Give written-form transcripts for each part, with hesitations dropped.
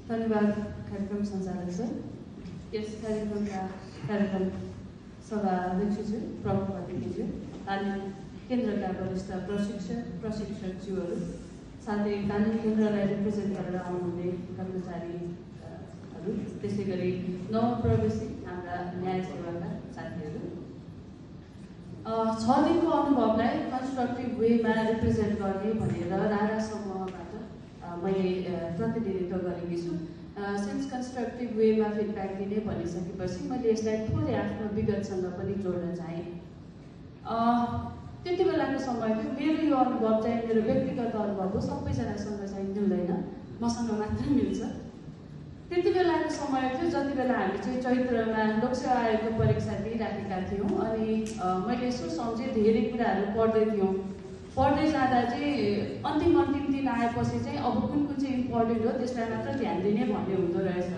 धन्यवाद कार्यक्रम सञ्चालक सर। यस कार्यक्रम सभाध्यक्षज्यू, प्रमुख अतिथिज्यू, तालिम केन्द्रका वरिष्ठ प्रशिक्षकज्यूहरू, साथै तालिम केन्द्रलाई रिप्रेजेन्ट गरेर आउनुहुने कर्मचारीहरू, त्यसै गरी नवप्रवेशी हाम्रा न्याय सेवाका साथीहरू, 6 दिनको अनुभवलाई कन्स्ट्रक्टिभ वेमा रिप्रेजेन्ट गर्ने भनेर रारा समूहबाट मैले प्रतिनिधित्व गरेकी छु। सिन्स कन्स्ट्रक्टिभ वेमा फिडब्याक दिने भनिसकेपछि मैले यसलाई थोरै आफ्नो विगतसँग पनि जोड्न चाहेँ। त्यति बेलाको समय थियो, मेरो यो अनुभव चाहिँ मेरो व्यक्तिगत अनुभव हो, सबैजनासँग चाहिँ मिल्दैन, मसँग मात्र मिल्छ। त्यति बेलाको समय थियो जति बेला हामी चाहिँ चैत्रमा लोकसेवा आयोगको परीक्षा दिइराखेका थियौँ अनि मैले यसो सम्झेँ धेरै कुराहरू पढ्दै थियौँ। पढ्दै जाँदा चाहिँ अन्तिम दिन आएपछि चाहिँ अब कुन चाहिँ इम्पोर्टेन्ट हो त्यसलाई मात्र ध्यान दिने भन्ने हुँदो रहेछ।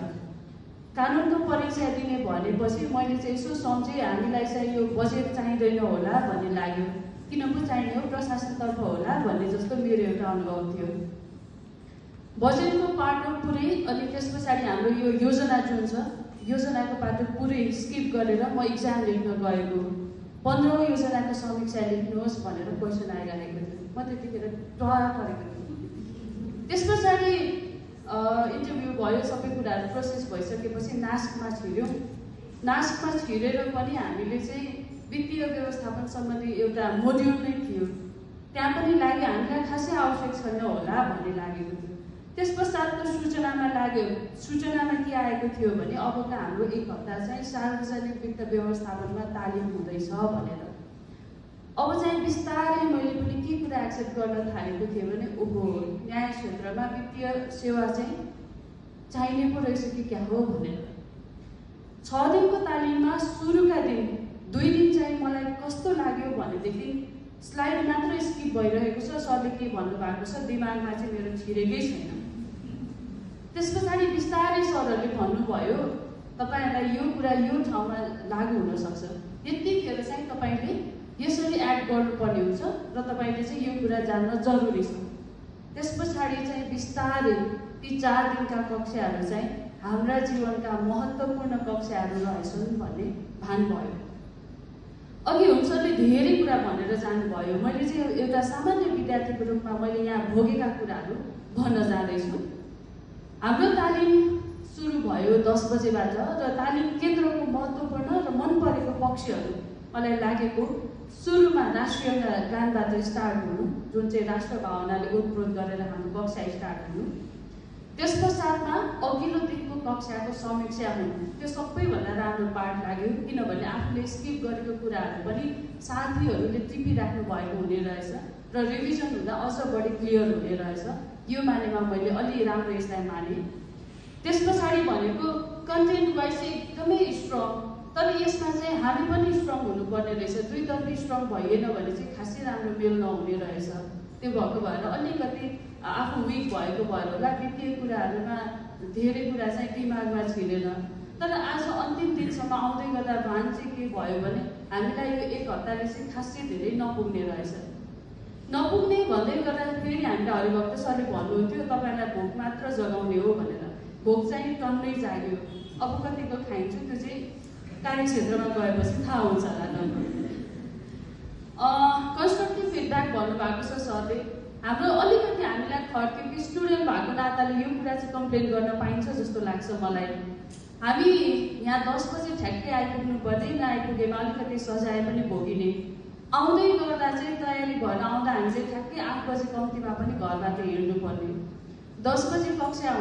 कानुनको परीक्षा दिने भनेपछि मैले चाहिँ यसो सम्झेँ हामीलाई चाहिँ यो बजेट चाहिँदैन होला भन्ने लाग्यो। किन पो चाहिने हो, प्रशासनतर्फ होला भन्ने जस्तो मेरो एउटा अनुभव थियो। बजेटको पाटो पुरै अनि त्यस पछाडि हाम्रो यो योजना जुन छ, योजनाको पाटो पुरै स्किप गरेर म इक्जाम लेख्न गएको। 15औं योजनाको समीक्षा लेख्नुहोस् भनेर क्वेसन आइरहेको थियो। म त्यतिखेर डर परेको थिएँ। त्यस पछाडि इन्टरभ्यू भयो, सबै कुराहरू प्रोसेस भइसकेपछि नास्कमा छिर्यौँ। नास्कमा छिरेर पनि हामीले चाहिँ वित्तीय व्यवस्थापन सम्बन्धी एउटा मोड्युल नै थियो, त्यहाँ पनि लाग्यो हामीलाई खासै आवश्यक छैन होला भन्ने लागेको थियो। त्यस पश्चातको सूचनामा लाग्यो, सूचनामा के आएको थियो भने अबका हाम्रो 1 हप्ता चाहिँ सार्वजनिक वित्त व्यवस्थापनमा तालिम हुँदैछ भनेर। अब चाहिँ बिस्तारै मैले पनि के कुरा एक्सेप्ट गर्न थालेको थिएँ भने ओहो, न्याय क्षेत्रमा वित्तीय सेवा चाहिँ चाहिने पो रहेछ कि क्या हो भनेर। 6 दिनको तालिममा सुरुका दिन 2 दिन चाहिँ मलाई कस्तो लाग्यो भनेदेखि स्लाइड मात्र स्किप भइरहेको छ, सरले के भन्नुभएको छ दिमागमा चाहिँ मेरो छिरेकै छैन। त्यस पछाडि बिस्तारै सरहरूले भन्नुभयो तपाईँहरूलाई यो कुरा यो ठाउँमा लागू हुनसक्छ, यतिखेर चाहिँ तपाईँले यसरी एड गर्नुपर्ने हुन्छ र तपाईँले चाहिँ यो कुरा जान्न जरुरी छ। त्यस पछाडि चाहिँ बिस्तारै ती 4 दिनका कक्षाहरू चाहिँ हाम्रा जीवनका महत्त्वपूर्ण कक्षाहरू रहेछन् भन्ने भान भयो। अघि हुमसरले धेरै कुरा भनेर जानुभयो, मैले चाहिँ एउटा सामान्य विद्यार्थीको रूपमा मैले यहाँ भोगेका कुराहरू भन्न जाँदैछु। हाम्रो तालिम सुरु भयो 10 बजेबाट र तालिम केन्द्रको महत्त्वपूर्ण र मन परेको पक्षहरू मलाई लागेको सुरुमा राष्ट्रिय गानबाट स्टार्ट हुनु, जुन चाहिँ राष्ट्र भावनाले ओतप्रोत गरेर हाम्रो कक्षा स्टार्ट हुनु। त्यस पश्चातमा अघिल्लो दिनको कक्षाको समीक्षा हुनु, त्यो सबैभन्दा राम्रो पार्ट लाग्यो किनभने आफूले स्किप गरेको कुराहरू पनि साथीहरूले टिपिराख्नु भएको हुने रहेछ र रिभिजन हुँदा अझ बढी क्लियर हुने रहेछ। यो मानेमा मैले अलि राम्रो यसलाई माने। त्यस पछाडि भनेको कन्टेन्ट वाइज चाहिँ एकदमै स्ट्रङ, तर यसमा चाहिँ हामी पनि स्ट्रङ हुनुपर्ने रहेछ। दुईतर्फी स्ट्रङ भइएन भने चाहिँ खासै राम्रो मेल नहुने रहेछ। त्यो भएको भएर अलिकति आफू विक भएको भएर होला, वित्तीय कुराहरूमा धेरै कुरा चाहिँ दिमागमा छिरेन। तर आज अन्तिम दिनसम्म आउँदै गर्दा भान चाहिँ के भयो भने हामीलाई यो 1 हप्ताले चाहिँ खासै धेरै नपुग्ने रहेछ। नपुग्ने भन्दै गर्दा फेरि हामीलाई हरिभक्त सरले भन्नुहुन्थ्यो तपाईँलाई भोक मात्र जगाउने हो भनेर। भोक चाहिँ टन्नै जाग्यो। अब कतिको खाइन्छु त्यो चाहिँ कार्यक्षेत्रमा गएपछि थाहा हुन्छ होला। कन्स्ट्रक्टिभ फिडब्याक भन्नुभएको छ सरले, हाम्रो अलिकति हामीलाई खर्क्यो कि स्टुडेन्ट भएको नाताले यो कुरा चाहिँ कम्प्लेन गर्न पाइन्छ जस्तो लाग्छ मलाई। हामी यहाँ 10 बजे ठ्याक्कै आइपुग्नु पर्ने, नआइपुगेमा अलिकति सजाय पनि भोगिने। आउँदै गर्दा चाहिँ तयारी भएर आउँदा हामी चाहिँ ठ्याक्कै 8 बजे कम्तीमा पनि घरबाट हिँड्नु पर्ने। 10 बजे कक्षा